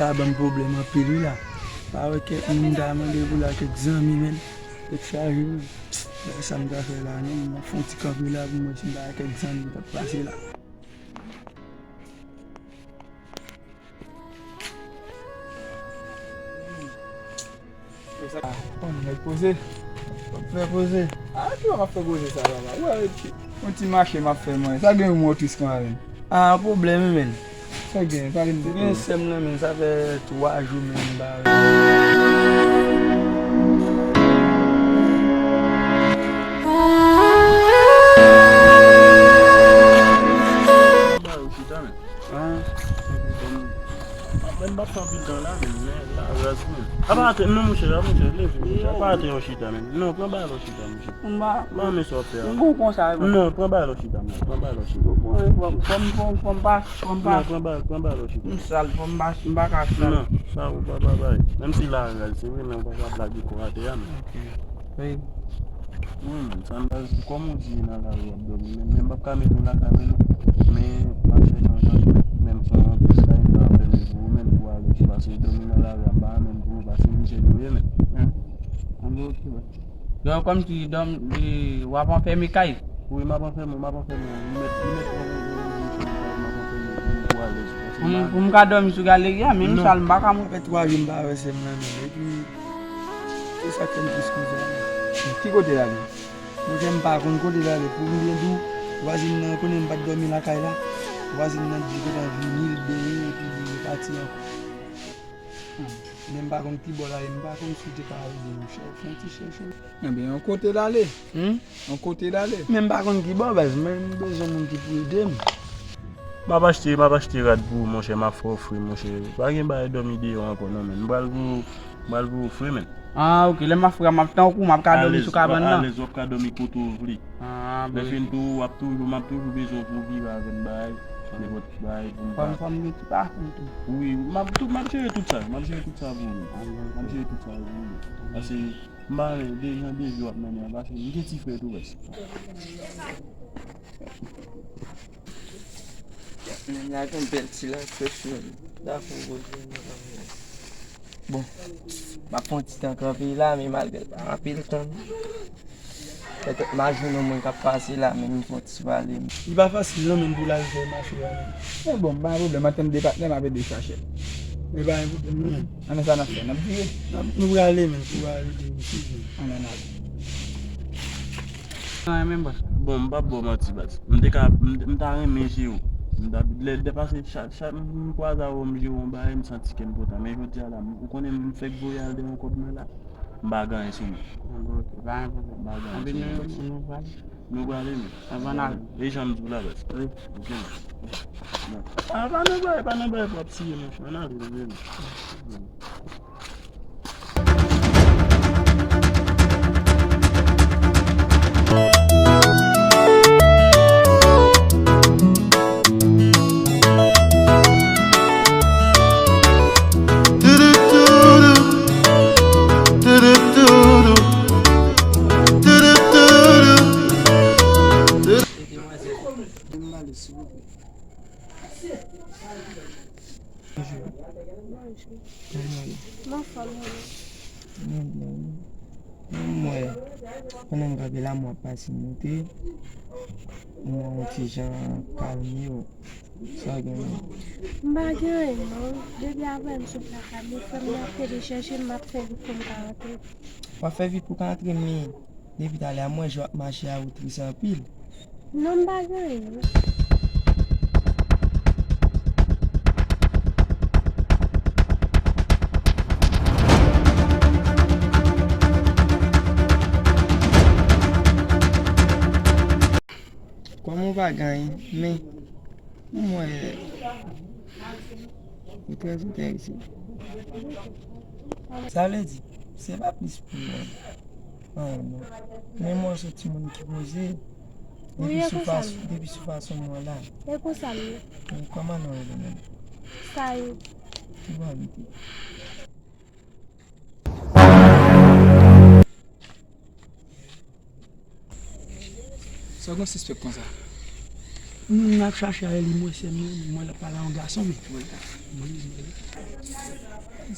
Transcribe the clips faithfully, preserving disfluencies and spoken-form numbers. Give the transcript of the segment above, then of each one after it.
Sa ban m pwoblèm anpil wi la. Pa wè kèk moun m ta mande pou la, kèk zanmi, men. Tèt chaje, men. Sa m ta fè la, non, m ap fè yon ti kanpe la pou m wè si m pa wè kèk zanmi k ap pase la. Bon, nèg poze. W ap fè poze. A, ki w ap fè poze sa, papa? Ou wè, yon ti mache m ap fè, mwen. Sa gen yon motris kanmenm. A, pwoblèm, men. Sa gen, sa gen. Ou gen sè m nan, men. Sa fè twa jou, men, m pa wè. Ba yo chita, men. Ah. Bon, m ap fè anpil tan la, men, men, la, rès, men. Apa atè, non, monchè, la, monchè, leve, monchè. Apa atè yon chita, men. Non, pran ba yo chita, monchè. M pa. M pa renmen sa w ap fè a. M gon konsa, non, pran ba yo chita, men. Pran ba yo chita. Fò m, fò m, fò m, fò m pa, fò m pa. Non, pran ba, pran ba yo chita. M sal, fò m pa, m pa ka sal. Non, sa ou pa, pa bay. Menm si la rès, se vre, men ou pa ka plage kò atè a, men. Ok. Wi. Wi, men sa m ta di, kòman w di nan lari w ap dòmi, men, men m p ap ka mete w lakay mwen non. Men m ap chèche yon jan, men m son plis kay m ap fè men pou ou, men pou alèz, paske dòmi nan lari a m pa renmen pou ou, paske mizè nou ye, men. An, an, ok, baz. Donk, kòmsi dòm, e, w ap anfème kay? Wi, m ap anfème, m ap anfème, m mèt, m mèt pran yon, yon, yon, yon, m ap anfème pou, pou alèz, paske m pa. Pou m, pou m ka dòmi sou galeri a, menm sal m pa ka monte. Fè twa jou m pa wè sè m nan, men, epi. Se sa k fè m tris konsa. Ki kote l ale? Monchè, m pa konn kote l ale. Pou m byen di w, vwazin nan konnen m pa t dòmi lakay la. Vwazin nan di gentan vini, l benyen, epi li repati ankò. Men m pa konn ki bò l ale, m pa konn si w te ka ede m, monchè. Fè yon ti chèche. Ebyen, yon kote l ale. Hmm? Yon kote l ale. Men m pa konn ki bò, baz, men m bezwen moun ki pou ede m. M ap achte, m ap achte rad pou ou, monchè, m ap fè w fre, monchè. Pa gen bagay dòmi deyò ankò, non, men. M pral pou, m pral pou ou fre, men. Ah, ok. Lè m ap fre, m ap tankou, m ap ka dòmi sou kabann nan. Alèz, w ap ka dòmi kote w vle. Ah, bon. Lè fini tou, w ap toujou, m ap toujou bezwen w pou w vire avè m bagay, nenpòt bagay pou m ka. Fò m, fò m gen ti pafèm tou. Wi, m ap tou, m ap jere tout sa, m ap jere tout sa pou ou. Ah, bon, ok. M ap jere tout sa pou ou. Paske m pa renmen de jan de vi w ap mennen an, paske m gen ti frè tou, baz. Men la gen bèl ti lakrèch, men. Dakò, bon. Bon, m ap fè yon ti tan kanpe la, men malgre l pa anpil tan. Petèt m a jwenn yon moun k ap pase la, men m fè yon ti pale. Li pa fasil non, men pou l al fè mache a, men. Men bon, pa gen pwoblèm, antann de patnè, m ap ede chache l. Men pa gen pwoblèm non, men. Ann, sa n ap fè, n ap vire. N ap, nou prale, men, pou ale de misye, men. Ann, ann ale. Mwen menm, bòs. Bon, m p ap ba w manti, baz. M te ka, m, m ta renmen jere w. M ta, lè, lè pase, chak, chak m kwaze avè w, m jere w yon bagay, m santi kè m kontan. Men jodi a la, m, ou konnen m fèk voye al de yon kòb mwen la. M pa gen anyen sou mwen. Bon, ok, pa gen pwoblèm. M pa gen anyen sou mwen, baz. Anpi nou, nou prale. Nou prale, men. Anvan n ale. E jan m di w la, baz. Wi. Ok, men. Bon. Ah, pa nan bagay, pa nan bagay pou ap siye, monchè. Ann ale, nou vini. Bonjou. Bonjou. Kòman w ye? M anfòm, e ou? Mwen byen wi. Mwen, pandan m kanpe la, mwen ap pase moute. Mwen yon ti jan kalme w. Sa w gen menm? M pa gen anyen non. Depi apre m sot lakay mwen, frè m nan ap rele chèche m, m ap fè vit pou m ka rantre. W ap fè vit pou w ka rantre, men depi talè a, m wè jan w ap mache a, ou tris anpil. Non, m pa gen anyen. Kòman w pa gen anyen? Men, mwen, ou trè enterese. Sa vle di, se pa plis pou mwen. Anyen non. Men mwen se yon timoun ki poze. Depi sou fason, depi sou fason mwen la. E konsa m ye. Men kòman non w rele menm? Sayou. Ki bò w abite? Sa w gen sispèk konsa? M ap chache a, li mwen sè m nan, mwen l ap pale a yon gason, men. Wi, wi.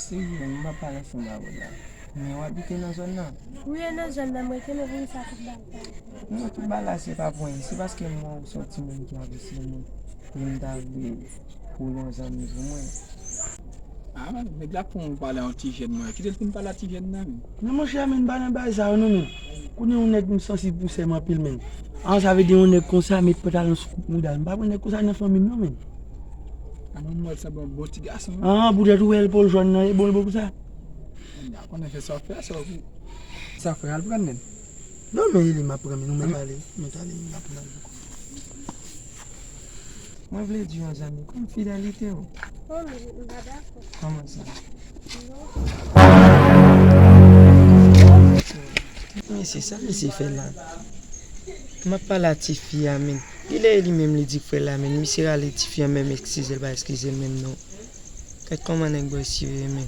Se vre, m pa pale ansanm avè w la. Men w abite nan zòn nan? Wi, e nan zòn nan m rete, men poukisa tout bagay? Non, tout bagay la se pa pou anyen. Se paske m wè w se yon timoun ki apresye mwen. E m ta vle pou w yon zanmi pou mwen. Ah, nèg la pran w pale a yon ti jèn mwen. Kite l fin pale a ti jèn nan, men. Non, monchè, men, m pa nan bagay sa yo, non, men. Kounye a yon nèg m sansib pou sè m anpil, men. Ah, sa vle di yon nèg konsa met pantalon sou kout mouda l. M pa pran nèg konsa nan fanmi m, non, men. Ah, non, m wè l sanble yon bon ti gason. Ah, poutèt ou wè l pòl jòn nan, e bon l bon pou sa. Nèg la konnen fè sa w ap fè, sa w ap fè. Sa w fè, al pran, men. Non, men, Eli, m ap pran, men nou mèt ale, mèt ale, m ap pran. Mwen vle di yon zanmi, kòm fidelite w. Oh, m, m pa dakò. Kòman sa? Non. Mesye, sa mesye fè la? M ap pale a tifi a, men. Li lè li menm li di frè la, men. Misye rale tifi a, menm eskize l, pa eskize l menm, non. Gad kòman nèg bòy sere, men.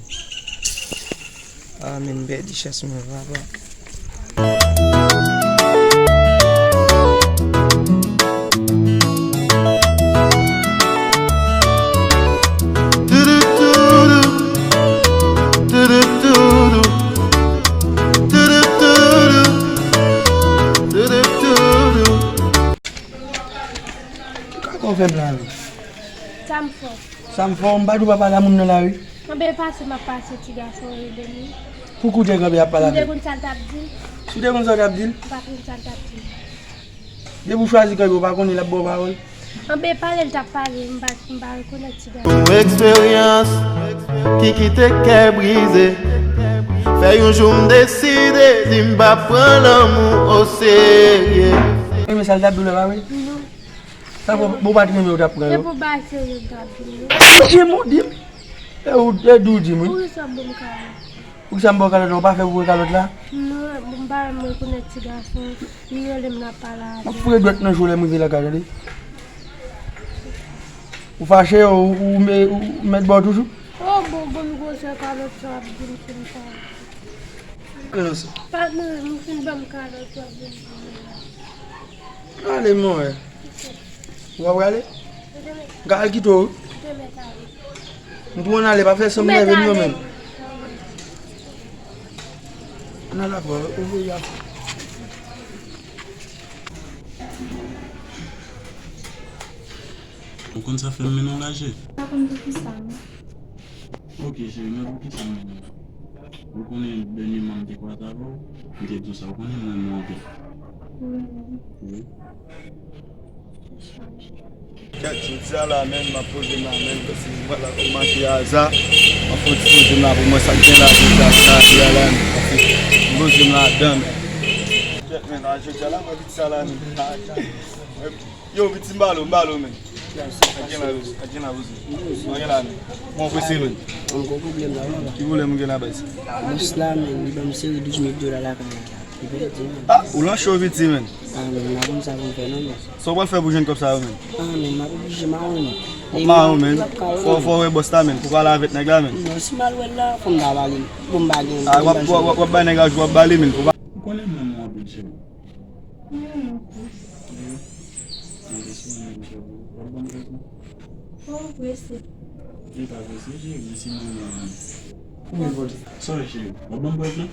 Ah, men, m pèdi chans mwen, papa. Kòman w fè m la, wi? Sa m fè w? Sa m fè w, m pa di w pa pale a moun nan lari. Anben pase m ap pase ti gason rele m wi. Pouki w te kanpe ap pale avè l? M te konn sa l t ap di m. Si w te konn sa w t ap di l? M pa t konn sa l t ap di m. Depi w chwazi kanpe, w pa konnen l ap ba w pawòl? Anben pale l t ap pale, m pa, m pa rekonèt ti gason. Yon eksperyans ki kite kè brize. Fè yon jou m deside di m p ap pran lanmou oserye. Renmen sa l t ap di w la, pa vre? Non. Sa fè w pa t renmen w t ap pran yo? Se pou bagay serye m t ap di m wi. Di m, di m. E ou, e di w di m wi. Poukisa w ap ban m kalòt? Poukisa m ba w kalòt la? Ou pa fè pou wè kalòt la? Non, m pa renmen rekonèt ti gason. Li rele m, n ap pale avè l. M ap foure dwèt nan je w lè m rive lakay, tande. Ou fache, ou, ou, ou mèt ba w toujou? Oh, bon, bon, gwosè kalòt sa w ap di m konsa. Al nan sa. Pa nan, m fin ban m kalòt w ap vin di m la. Ale, mwen. Ou pa prale? M ka al kite w wi. M pou ann ale, pa fè san m nève m non, menm. Ann al avè w, ou veye a. Ou konn sa fè m mennen w la, cheri? Pa konn poukisa, non. Ok, cheri, men poukisa m mennen w la? Ou konnen dènyèman m te kwaze avè w, m te di w sa, ou konnen m renmen w anpil. Wi. Wi. Kèt, jodi a la menm, m ap poze m la menm, paske m pral la kòmanse aza. M ap fè yon ti poze m la pou mwen, sa k gen la deja nan lavi a la menm, paske m poze m ladan menm. Kèt, men, a jodi a la, mwen vin sa la menm. Yo, piti, m ba l ou, m ba l ou, men. Ak jan la, ak jan la, bouzou. Mwen gen la, men. Mwen prese, men. Mwen gon pwoblèm la, wi, papa. Ki pwoblèm ou gen la, baz? Bòs la, men, li ban m sere douz mil dola lakay la. Li pèdi, men. Ah, ou lan cho, piti, men. Ah, men, m pa konn sa pou m fè, non, men. Sa w pral fè pou jwenn kòb sa yo, men? Ah, men, m ap oblije mawon, men. W ap mawon, men. Fò, fò w wè bòs la, men. Pou pale avèk nèg la, men. Non, si m al wè l la, fò m ta ba li. Bon, m pa gen. Ah, w ap, w ap, w ap bay nèg la jou, w ap ba li, men. Ou konnen m renmen w anpil, cheri. Mwen non plis. Wi. Mwen te sou mwen, cheri. W ap ban m prèt non? Oh, prese. Li pa prese, cheri, men si mwen renmen w. Ou vle vòlè? Sorry, cheri. W ap ban m prèt non?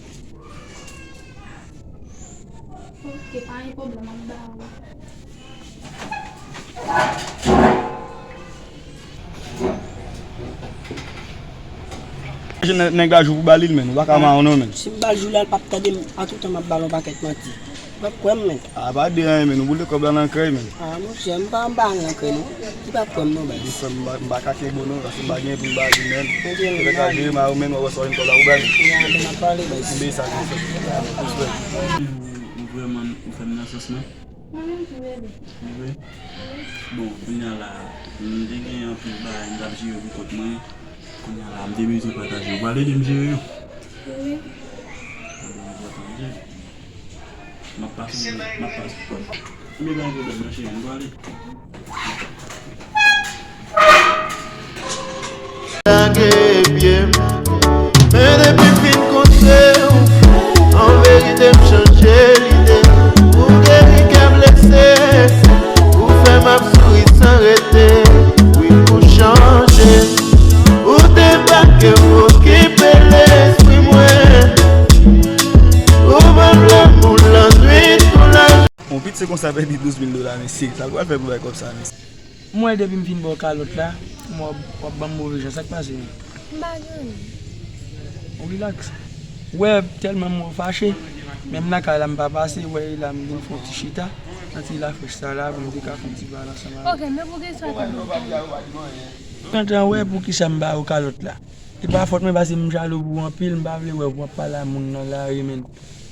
Ok, pa gen pwoblèm, m ap ba ou. Nèg la jou pou ba li l, men. Ou pa ka mawon non, men. Si m ba l jou la, l p ap tande m. A tout tan m ap ba l yon pakèt manti. Li p ap kwè m, men. A, pa de anyen, men. Ou boule kòb la nan krèy, men. A, monchè, m pa anba anyen nan krèy, non. Li p ap kwè m, non, baz. Li fè m pa, m pa ka kenbe w, non, paske m pa gen pou m ba li, men. Monchè, m pa gen. Ou ka jere ma ou, men, w ap wè sa w jwenn kòb la pou ba li. Ya, men m ap pale, baz. Kenbe sa, kenbe sa. Respè. M vrèman, ou fè m nan sans, non. Mwen menm tou, bebe. Vre? Bon, kounye a la, m te gen anpil bagay m t ap jere pou kont mwen. Kounye a la, m te bezwen pataje. Ou pral ede m jere yo? Wi. Ebyen, enpòtan, vre. M ap pase, m ap pase. Ebyen, pa gen pwoblèm, non, cheri, m prale. Lage pye m. Men depi m fin kontre w, an verite m chanje lide. Ou geri kè blese, ou fè m ap souri Se konsa pèdi douz mil dola, mesye. Sa l pral fè pou bay kòb sa, mesye? M wè depi m fin ba w kalòt la, m wè w ap ban m move jan. Sa k pase menm? M pa gen anyen. Ou rilaks. Ou wè, tèlman m wè w fache, menm lakay la m pa pase, w wè, e la m vin fè yon ti chita nan ti lafrèch sa la, pou m te ka fè yon ti pale ansanm avè w. Ok, men pou ki sa w te ba m kalòt? Gentan wè pou ki sa m ba w kalòt la. E pa fòt mwen, paske m jalou pou w anpil, m pa vle wè w ap pale a moun nan lari, menm.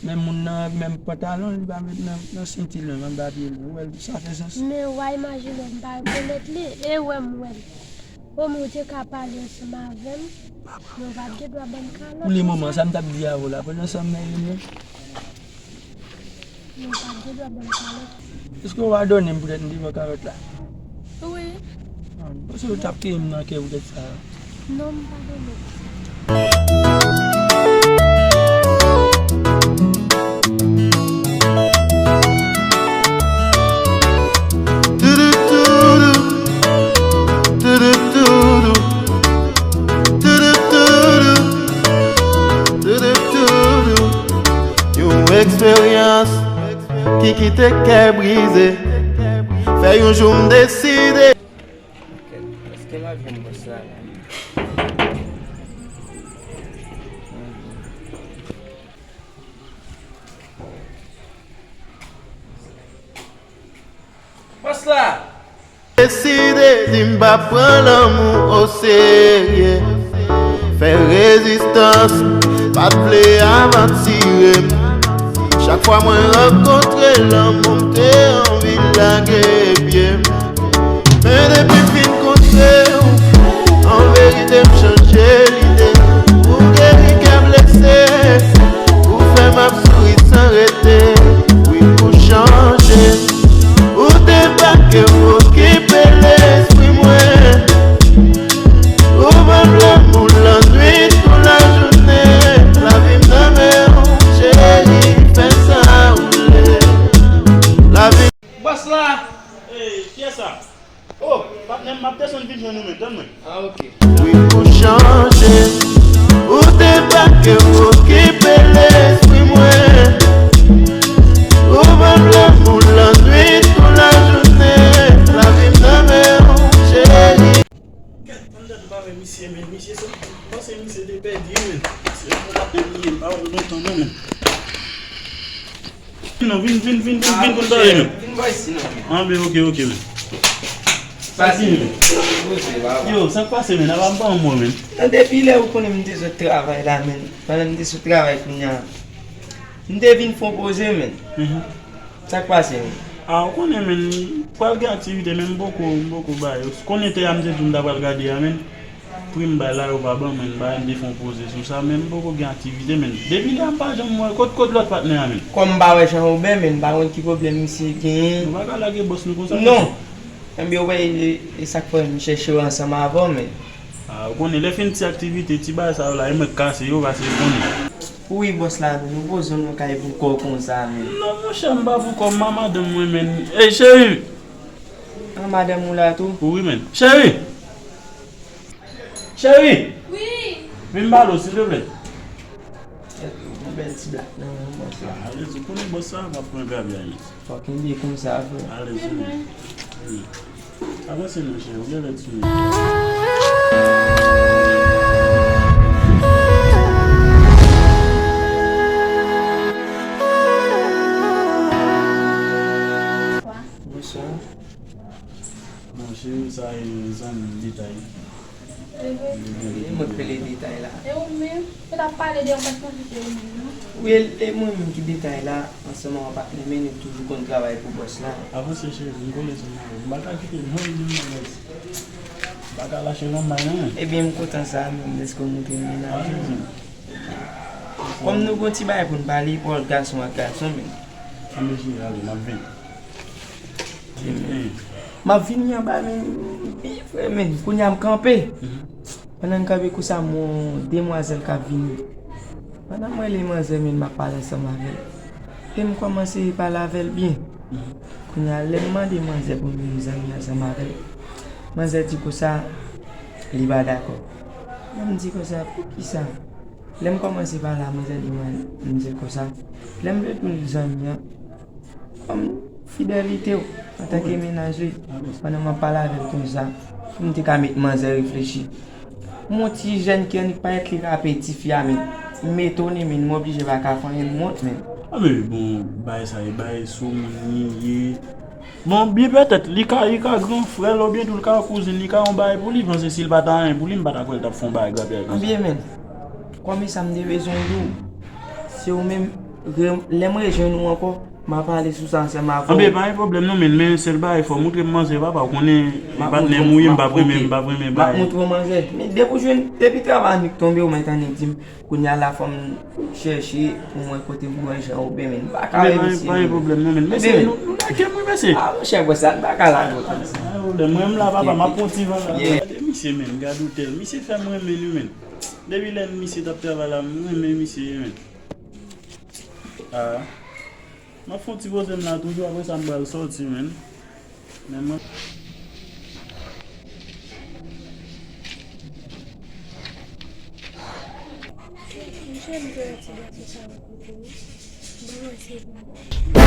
Men moun nan, menm pantalon, li pa met nan, nan senti l, menm anba pye l. Ou wè l, sa fè sans? Men w a imajine w, m pa rekonèt li, e wè m wè l. Omwen, ou te ka pale ansanm avè m, men w pa t gen dwa ban m kalòt konsa. Pou le moman, sa m t ap di avè w la, pran ansanm nan li menm. Men w pa t gen dwa ban m kalòt. Èske w padone m poutèt m te ba w kalòt la? Wi. Ah, m panse w t ap kenbe m nan kè poutèt sa. Non, m padone w. Yon eksperyans ki kite kè brize. Fè yon jou m deside. Kèt, èske m ap jwenn bòs la la? Bòs la! Deside di m pa pran lanmou oserye. Fè rezistans, pa t vle avanse m. Chak fwa mwen rankontre lanmou, m te anvi lage pye m. Men depi m fin kontre w, an verite m chanje lide. Ou geri kè blese, ou fè m ap souri san rete. Wi, ou chanje. Ou debake, ou okipe lespri mwen. Ou ban m lanmou lannwit kou lajounen. Lavi m nan men w, cheri, fè sa ou vle. Lavi. Bòs la! Ey, kiyès sa? Oh, patnè m, m ap desann vin jwenn ou, men, tann mwen. Ah, ok. Wi, ou chanje. Ou debake, ou okipe lespri mwen. Ou ban m lanmou lannwit kou lajounen. Lavi m nan men w, cheri. Kèt, anndan m pa wè misye, men misye se, m panse misye te pèdi, men. Se yon patnè m li ye, m pa wè l lontan, non, men. Non, vin, vin, vin, vin, vin pou n pale, men. Vin bò isi non, men. Anben, ok, ok, men. Sa ki, men? Yo, sa k pase, men? Apa m pa yon mo, men. Non, depi lè ou konnen m te sot travay la, men. Pandan m te sot travay kounye a, m te vin fè yon poze, men. Mhm. Sa k pase, men? A, ou konnen, men, pral gen aktivite, men m poko, m poko bay. Ou konnen tè a m te di w m ta pral gade a, men. Pri m bay la, yo pa ban mwen, m pa, m te fè yon poze sou sa, men m poko gen aktivite, men. Depi lè a m pa janm wè, kot, kot lòt patnè a, men? Kòm m pa wè Jean Robert, men m pa konn ki pwoblèm misye genyen. Nou pa ka lage bòs nou konsa, non. Mesye. Enben, ou wè, e, e sa k fè m chèche w ansanm avè w, men. A, ou konnen, lè fin ti aktivite, ti bagay sa yo la, e mwen k kase yo, paske ou konnen. Wi, bòs la, men, ou poze w nan kay pou kò w konsa, men. Non, monchè, m pa pou kò m, m a madanm mwen, men. Ey, cheri! A, madanm ou la tou? Wi, men. Cheri! Cheri! Wi! Vin pale w, silteplè. Yon bèl ti blak nan men w, bòs la. A, alèz, ou konnen bòs sa, m ap pran gravyay, men. Fò kenbe konsa, frè. Alèz, wi. Wi. Avanse non, cheri, ou gen lè di nou. Bonswa. Bon, cheri, sa e zanmi m Detay. E vre? E mwen k rele Detay la. E ou menm? Ou t ap pale de yon kantite ou menm, non? Wi, e, e mwen menm ki Detay la, ansanm ak yon patnè m, nou toujou konn travay pou bòs la. Avanse, cheri, m konnen se mwen. M pa ka kite non, li menm, guys. M pa ka lache non, bay non, men. Ebyen, m kontan sa, menm, dèske w montre m menaj ou. Kòm nou gon ti bagay pou n pale, pawòl gason ak gason, men. Anben, cheri, ale, m ap vini. M ap vini anba, men, wi, frè, men, kounye a m kanpe. Mhm. Pandan m kanpe konsa, m wè yon demwazèl k ap vini. Pandan m rele manzè, men, m ap pale ansanm avè l. E m kòmanse pale avè l byen. Mhm. Kounye a, lè m mande manzè pou m vin zanmi ansanm avè l, manzè di konsa, li pa dakò. Lè m di konsa, poukisa? Lè m kòmanse pale a manzè, li mande, m di l konsa, lè m vle pou l zanmi an, kòm, Fidelite w antanke mennaj li. Pandan m ap pale avè l konsa, pou m te ka met manzè reflechi. M wè yon ti jèn ki annik parèt li rape tifi a, men m etone, men m oblije pa ka fè anyen, m wont, men. A, men bon, bagay sa e bagay sou moun li ye. Bon, byen petèt, li ka, li ka gran frè l, oubyen tou li ka kouzin, li ka yon bagay pou li, panse si l pa ta anyen pou li, m pa ta kwè l t ap fè yon bagay grapyay konsa. Anbyen, men, kòm e sa m te bezwen di w, se ou menm, lè m rejwenn ou ankò, m a pale sou sa ansanm avè w. Anbyen, pa gen pwoblèm non, men, men sèl bagay, fò w montre m manzè, papa, ou konnen, patnè m ou ye, m p ap renmen, m p ap renmen bagay. M ap montre w manzè. Men depi w jwenn, depi travay annik tonbe, ou mèt annik di m, kounye a la fò m chèche pou m wè kote m pran jan oubyen men m pa ka wè misye. Pa gen pwoblèm non, men mesye, nou, nou lage m wi, mesye. A, monchè, bò sa, n pa ka lage w konsa. Pa gen pwoblèm, mwen m la, papa, m ap pran ti van la. Gade misye, men, gade otèl. Misye fè m renmen li, men. Depi lè misye t ap travay la, m renmen misye, men. A. M ap fè yon ti poze m la toujou, apre sa m pral sòti, men. Men mwen. Monchè, m te wè ti gason sa yo kote wi. Ban mwen se bon.